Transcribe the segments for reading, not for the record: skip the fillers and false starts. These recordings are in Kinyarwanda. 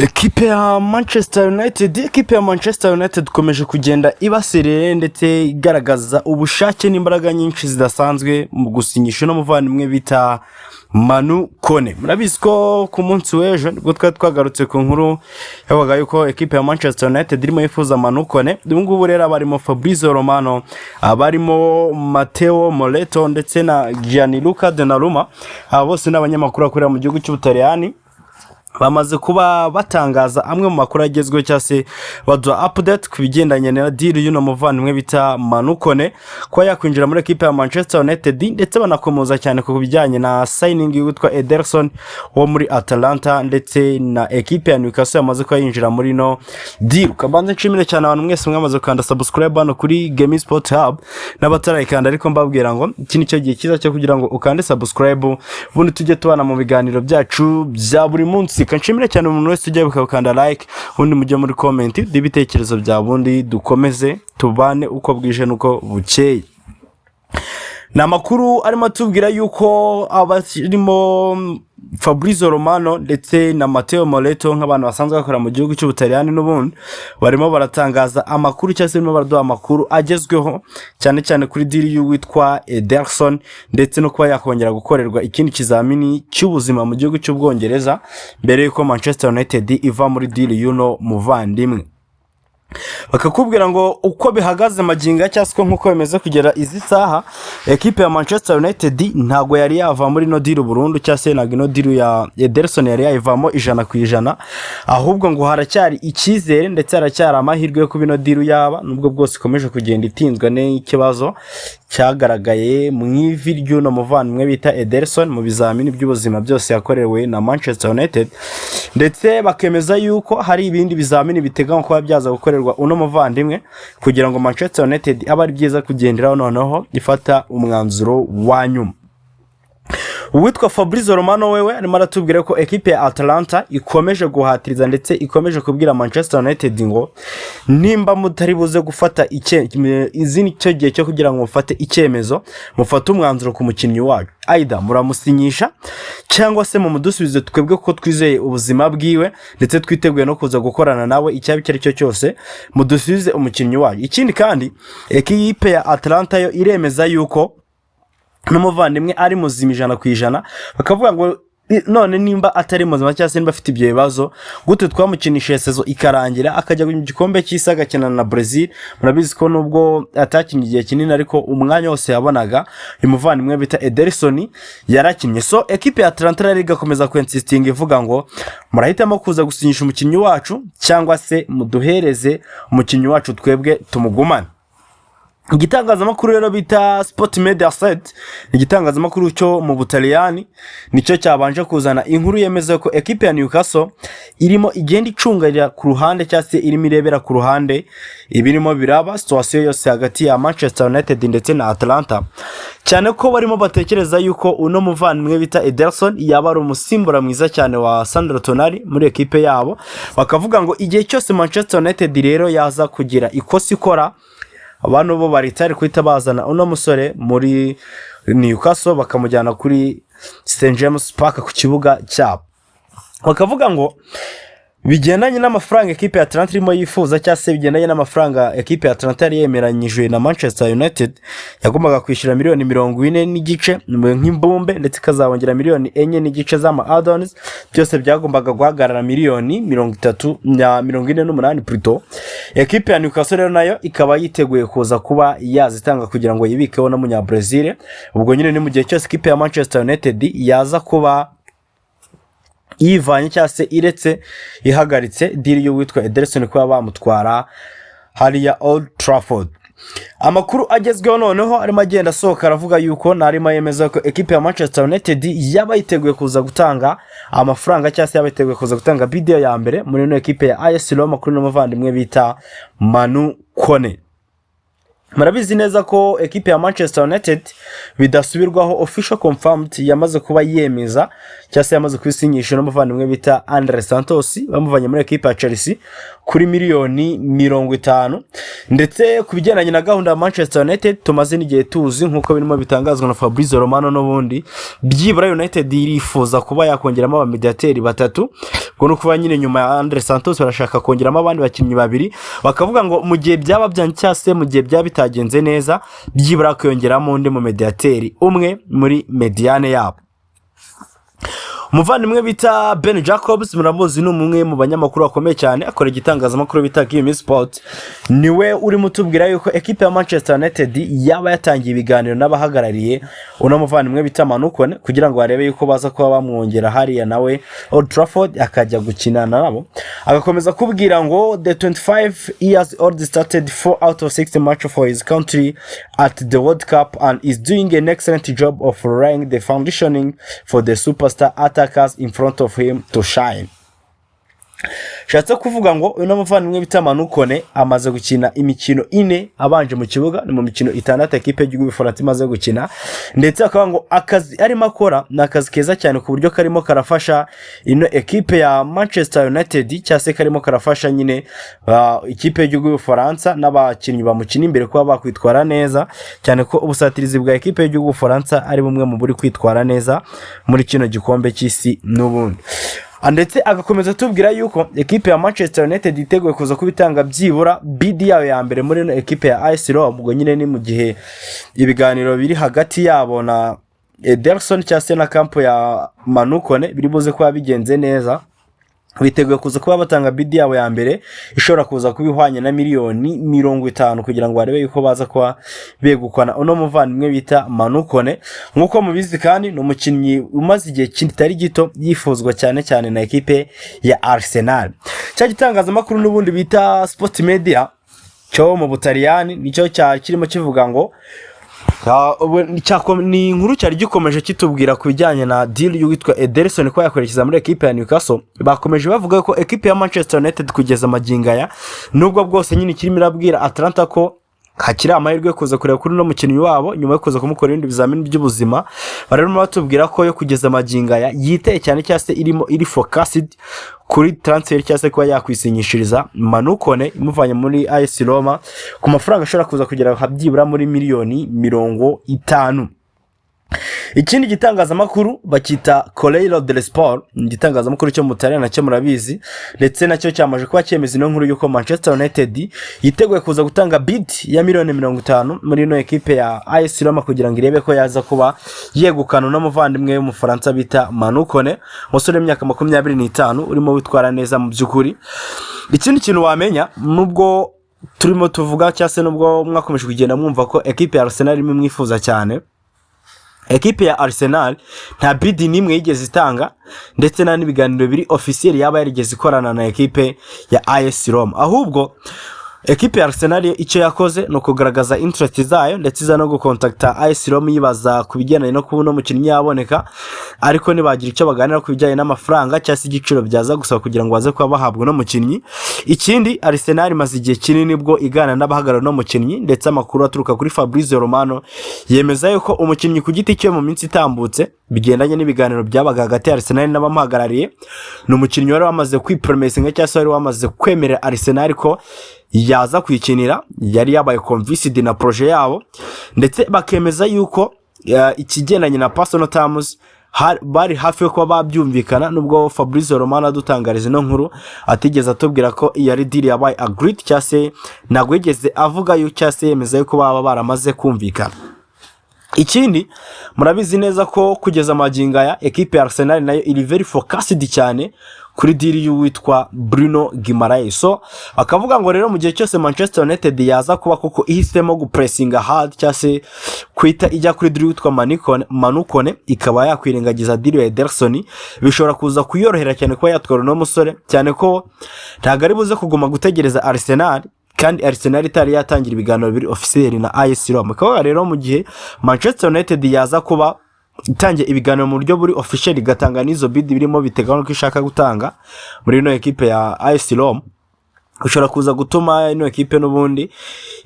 Ekipe ya Manchester United ikomeje kugenda ibaserere ndetse igaragaza ubushake n'imbaraga nyinshi zidasanzwe mu gusinyisha uno muvandimwe bita Manu Kone. Murabizi ko ku munsi w'ejo nibwo twari twagarutse ku nkuru yavuga yuko ekipe ya Manchester United irimo yifuza Manu Kone. Ubu ngubu rero abarimo Fabrizio Romano, abarimo Matteo Moretto ndetse na Gianluca Donnarumma, aba bose ni abanyamakuru bakorera mu gihugu cy'Ubutaliyani, bamaze kuba batangaza amwe mu makuru agezweho cyangwa se baduha update ku bigendanye na deal y'uno muvandimwe bita Manu Kone kuba yakwinjira muri ekipe ya Manchester United, ndetse banakomoza cyane ku bijyanye na signing witwa Ederson wo muri Atalanta ndetse na ekipe ya Newcastle yamaze kuba yinjira muri ino deal. Kabanze nshimire cyane abantu mwese mwamaze gukanda subscribe hano kuri Game Sport Hub n'abatarayikanda, ariko mbabwira ngo iki ni cyo gihe cyiza cyo kugira ngo ukande subscribe, ubundi tujye tubana mu biganiro byacu bya buri munsi. Nshimire cyane umuntu wese ujya gukanda like, ubundi mujye muri comment n'ibitekerezo bya bundi, dukomeze tubane uko bwije n'uko bukeye. Ni amakuru arimo atubwira yuko abarimo Fabrizio Romano ndetse na Matteo Moretto, nk'abantu basanzwe bakora mu gihugu cy'Ubutaliyani, n'ubundi barimo baratangaza amakuru cyangwa se barimo baraduha amakuru agezweho cyane cyane kuri deal y'uwitwa Ederson ndetse no kuba yakongera gukorerwa ikindi kizamini cy'ubuzima mu gihugu cy'Ubwongereza mbere y'uko Manchester United iva muri deal y'uno muvandimwe. Bakakubwira ngo uko bihagaze magingo cyangwa se nk'uko bimeze kugera izi saha, ekipe ya Manchester United ntabwo yari yava muri ino deal burundu, cyangwa se ntabwo ino deal ya Ederson yari yayivamo 100%, ahubwo ngo haracyari icyizere ndetse haracyari amahirwe yo kuba ino deal yaba, nubwo bwose ikomeje kugenda itinzwa n'ikibazo cyagaragaye mu ivi ry'uno muvandimwe bita Ederson mu bizamini by'ubuzima byose yakorewe na Manchester United, ndetse bakemeza yuko hari ibindi bizamini biteganywa kuba byaza gukorerwa uno muvandimwe kugira ngo Manchester United abe ari byiza kugenderaho noneho ifata umwanzuro wa nyuma. Uwitwa Fabrizio Romano wewe arimo aratubwira ko ekipe ya Atalanta ikomeje guhatiriza ndetse ikomeje kubwira Manchester United ngo nimba mutari buze gufata izi ni cyo gihe cyo kugira ngo mufate icyemezo, mufate umwanzuro ku mukinnyi wacu, ayida muramusinyisha cyangwa se mumudusubize twebwe, kuko twizeye ubuzima bwiwe ndetse twiteguye no kuza gukorana nawe icyaba icyo ari cyo cyose, mudusubize umukinnyi wacu. Ikindi kandi, ekipe ya Atalanta yo iremeza yuko n'umuvandimwe ari muzima 100%. Bakavuga ngo none nimba atari muzima cyangwa se nimba afite ibyo bibazo, gute twamukinishije saison ikarangira, akajya mu gikombe cy'isi agakina na Brazil? Murabizi ko nubwo atakinnye igihe kinini, ariko umwanya wose yabonaga uyu muvandimwe bita Ederson yarakinnye. So ekipe ya Atalanta rero igakomeza kwinsistinga ivuga ngo murahitamo kuza gusinyisha umukinnyi wacu cyangwa se muduhereze umukinnyi wacu twebwe tumugumane. Igitangazamakuru rero bita Sport Mediaset, igitangazamakuru cyo mu Butaliyani, nicyo cyabanje kuzana inkuru yemeza ko ekipe ya Newcastle irimo igenda icunganira ku ruhande cyangwa se irimo irebera ku ruhande ibirimo biraba, situation yose hagati ya Manchester United ndetse na Atalanta, cyane ko barimo batekereza yuko uno muvandimwe bita Ederson yaba ari umusimbura mwiza cyane wa Sandro Tonali muri ekipe yabo. Bakavuga ngo igihe cyose Manchester United rero yaza kugira ikosa ikora, abantu bo bari tari guhita bazana uno musore muri Newcastle bakamujyana kuri St James Park ku kibuga cyabo. Bakavuga ngo bigendanye n'amafaranga ekipe ya Atalanta irimo yifuza, cyangwa se bigendanye n'amafaranga ekipe ya Atalanta yari yemeranyije na Manchester United, yagombaga kwishyura miliyoni 40.5 nk'imbumbe, ndetse ikazabongera miliyoni 4.5 z'ama add-ons, byose byagombaga guhagarara miliyoni 30 na 48 plutôt. Ekipe ya Newcastle rero nayo ikaba yiteguye kuza kuba yazitanga kugira ngo yibikeho n'Umunyabrazil. Ubwo nyine ni mu gihe cyose ekipe ya Manchester United yaza kuba yivanye cyangwa se iretse, ihagaritse deal y'uwitwa Ederson kuba bamutwara hariya Old Trafford. Amakuru agezweho noneho arimo agenda asohoka aravuga yuko narimo yemeza ko ekipe ya Manchester United yaba yiteguye kuza gutanga amafaranga cyangwa se yaba yiteguye kuza gutanga bid ya mbere muri ino ekipe ya AS Roma kuri uno muvandimwe bita Manu Kone. Murabizi neza ko ekipe ya Manchester United bidasubirwaho, official confirmed, yamaze kuba yemeza cyangwa se yamaze kubisinyisha n'umuvandimwe bita Andre Santos, bamuvanye muri ekipe ya Chelsea kuri miliyoni 50. Ndetse ku bigendanye na gahunda ya Manchester United tumaze n'igihe tuzi, nk'uko birimo bitangazwa na Fabrizio Romano, n'ubundi byibura United irifuza kuba yakongeramo abamediateri batatu. Ubwo ni ukuvuga nyine nyuma ya Andre Santos barashaka kongeramo abandi bakinnyi babiri. Bakavuga ngo mu gihe byaba byanze cyangwa se mu gihe byaba bitagenze neza, byibura hakiyongeramo undi mu mediateri umwe muri médiane yabo. Umuvandimwe bita Ben Jacobs, muramuzi, ni umwe mu banyamakuru bakomeye cyane, akora igitangazamakuru bita Gimme Sport. Niwe urimo utubwira yuko ekipe ya Manchester United yaba yatangiye ibiganiro n'abahagarariye uno muvandimwe bita Manu Kone, kugira ngo barebe yuko baza kuba bamwongera hariya nawe Old Trafford akajya gukina nabo. Agakomeza kubwira ngo the 25 years old started 4 out of 6 match for his country at the World Cup and is doing an excellent job of laying the foundationing for the superstar attackers in front of him to shine. Shatse kuvuga ngo uyu muvandimwe bita Manu Kone amaze gukina imikino ine abanje mu kibuga, ni mu mikino 6 ekipe y'igihugu y'Ubufaransa imaze gukina. Ndetse akavuga ngo akazi arimo akora ni akazi keza cyane, ku buryo karimo karafasha ino ekipe ya Manchester United, cyangwa se karimo karafasha nyine ikipe y'igihugu y'Ubufaransa n'abakinnyi bamukina imbere kuba bakwitwara neza cyane, ko ubusatirizi bwa ekipe y'igihugu y'Ubufaransa ari bumwe mu buri kwitwara neza muri kino gikombe cy'isi n'ubundi. Ndetse agakomeza atubwira yuko ekipe ya Manchester United yiteguye kuza kuba itanga byibura bid yayo ya mbere muri ino ekipe ya AS Roma. Ubwo nyine ni mu gihe ibiganiro biri hagati yabo na Ederson cyangwa se na camp ya Manu Kone biri buze kuba bigenze neza, biteguye kuza kuba batanga bid yabo ya mbere ishobora kuza kuba ihwanye na miliyoni 50, kugira ngo barebe yuko baza kuba begukana uno muvandimwe bita Manu Kone. Nk'uko mubizi kandi, ni umukinnyi umaze igihe kitari gito yifuzwa cyane cyane na ekipe ya Arsenal. Cya gitangazamakuru n'ubundi bita Sport Media cyo mu Butaliyani nicyo cyari kirimo kivuga ngo ni inkuru cyari gikomeje kitubwira ku bijyanye na deal y'uwitwa Ederson kuba yakwerekeza muri ekipe ya Newcastle. Bakomeje bavuga ko ekipe ya Manchester United kugeza magingo aya, nubwo bwose nyine ikirimo irabwira Atalanta ko hakiri amahirwe yo kuza kureba kuri uno mukinnyi wabo nyuma yo kuza kumukora ibindi bizamini by'ubuzima, barimo batubwira ko yo kugeza magingo aya yiteye cyane cyangwa se irimo iri focused kuri transfer, cyangwa se kuba yakwisinyishiriza Manu Kone imuvanye muri AS Roma ku mafaranga ashobora kuza kugera byibura muri miliyoni 50. Ikindi gitangazamakuru bacyita Corriere dello Sport, ni igitangazamakuru cyo mu Butaliyani nacyo murabizi, ndetse nacyo cyamaze kuba cyemeza ino nkuru y'uko Manchester United yiteguye kuza gutanga bid ya miliyoni 50 muri ino ekipe ya AS Roma, kugira ngo irebe ko yaza kuba yegukana uno muvandimwe w'Umufaransa bita Manu Kone, umusore w'imyaka 25 urimo witwara neza mu by'ukuri. Ikindi kintu wamenya, nubwo turimo tuvuga cyangwa se nubwo mwakomeje kugenda mwumva ko ekipe ya Arsenal irimo imwifuza cyane, ekipe ya Arsenal nta bid n'imwe yigeze itanga, ndetse nta n'ibiganiro biri officiel yaba yarigeze ikorana na ekipe ya AS Roma. Ahubwo ekipe ya Arsenal icyo yakoze ni ukugaragaza interest zayo, ndetse iza no gukontakita AS Roma yibaza ku bigendanye no kuba uno mukinnyi yaboneka, ariko ntibagira icyo baganira ku bijyanye n'amafaranga cyangwa se igiciro byaza gusaba kugira ngo baze kuba bahabwa uno mukinnyi. Ikindi, Arsenal imaze igihe kinini bwo iganira n'abahagarariye uno mukinnyi, ndetse amakuru aturuka kuri Fabrizio Romano yemeza yuko umukinnyi ku giti cye mu minsi itambutse, bigendanye n'ibiganiro byabaga hagati ya Arsenal n'abamuhagarariye, ni umukinnyi wari wamaze kwipromisinga cyangwa se wari wamaze kwemerera Arsenal ko yaza kuyikinira. Yari yabaye convinced na projet yabo, ndetse bakemeza yuko ikigendanye na personal terms bari hafi yo kuba babyumvikana, nubwo Fabrizio Romano adutangariza ino nkuru atigeze atubwira ko iyo ari deal yabaye agreed, cyangwa se ntabwo yigeze avuga yuko cyangwa se yemeza yuko baba baramaze kumvikana. Ikindi, murabizi neza ko kugeza magingo aya ekipe ya Arsenal nayo iri very focused cyane kuri deal y'uwitwa Bruno Guimaraes. So bakavuga ngo rero mu gihe cyose Manchester United yaza kuba koko ihisemo gupressinga hard, cyangwa se kwita ijya kuri deal y'uwitwa Manu Kone, ikaba yakwirengagiza deal ya Ederson, bishobora kuza kuyorohera cyane kuba yatwara uno musore, cyane ko ntabwo ari buze kuguma gutegereza Arsenal kandi Arsenal itari yatangira ibiganiro biri officiel na AS Roma. Bakavuga rero mu gihe Manchester United yaza kuba itangiye ibiganiro mu buryo buri officiel, igatanga n'izo bid birimo biteganywa ko ishaka gutanga muri ino ekipe ya AS Roma. Ushobora kuza gutuma ino ekipe n'ubundi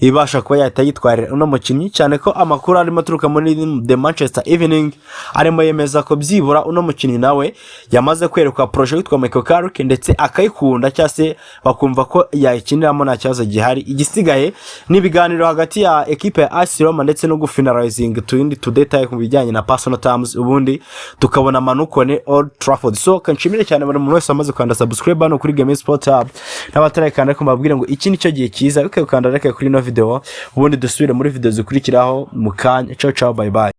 ibasha kuba yahita yitwarira uno mukinnyi, cyane ko amakuru arimo aturuka muri The Manchester Evening arimo yemeza ko byibura uno mukinnyi nawe yamaze kwerekwa projet witwa Michael Carrick, ndetse akayikunda cyangwa se bakumva ko yayikiniramo nta kibazo gihari. Igisigaye ni ibiganiro hagati ya ekipe ya AS Roma ndetse no gufinalizinga utundi tudétails ku bijyanye na personal terms, ubundi tukabona Manu Kone Old Trafford. So kanshimire cyane buri muntu wese wamaze gukanda subscribe hano kuri Game Sport Hub, n'abatarayikanda ariko mbabwire ngo iki nicyo gihe cyiza, ariko ukanda like kuri ino video, ubundi dusubire muri video zikurikiraho mu kanya. Ciao ciao, bye bye.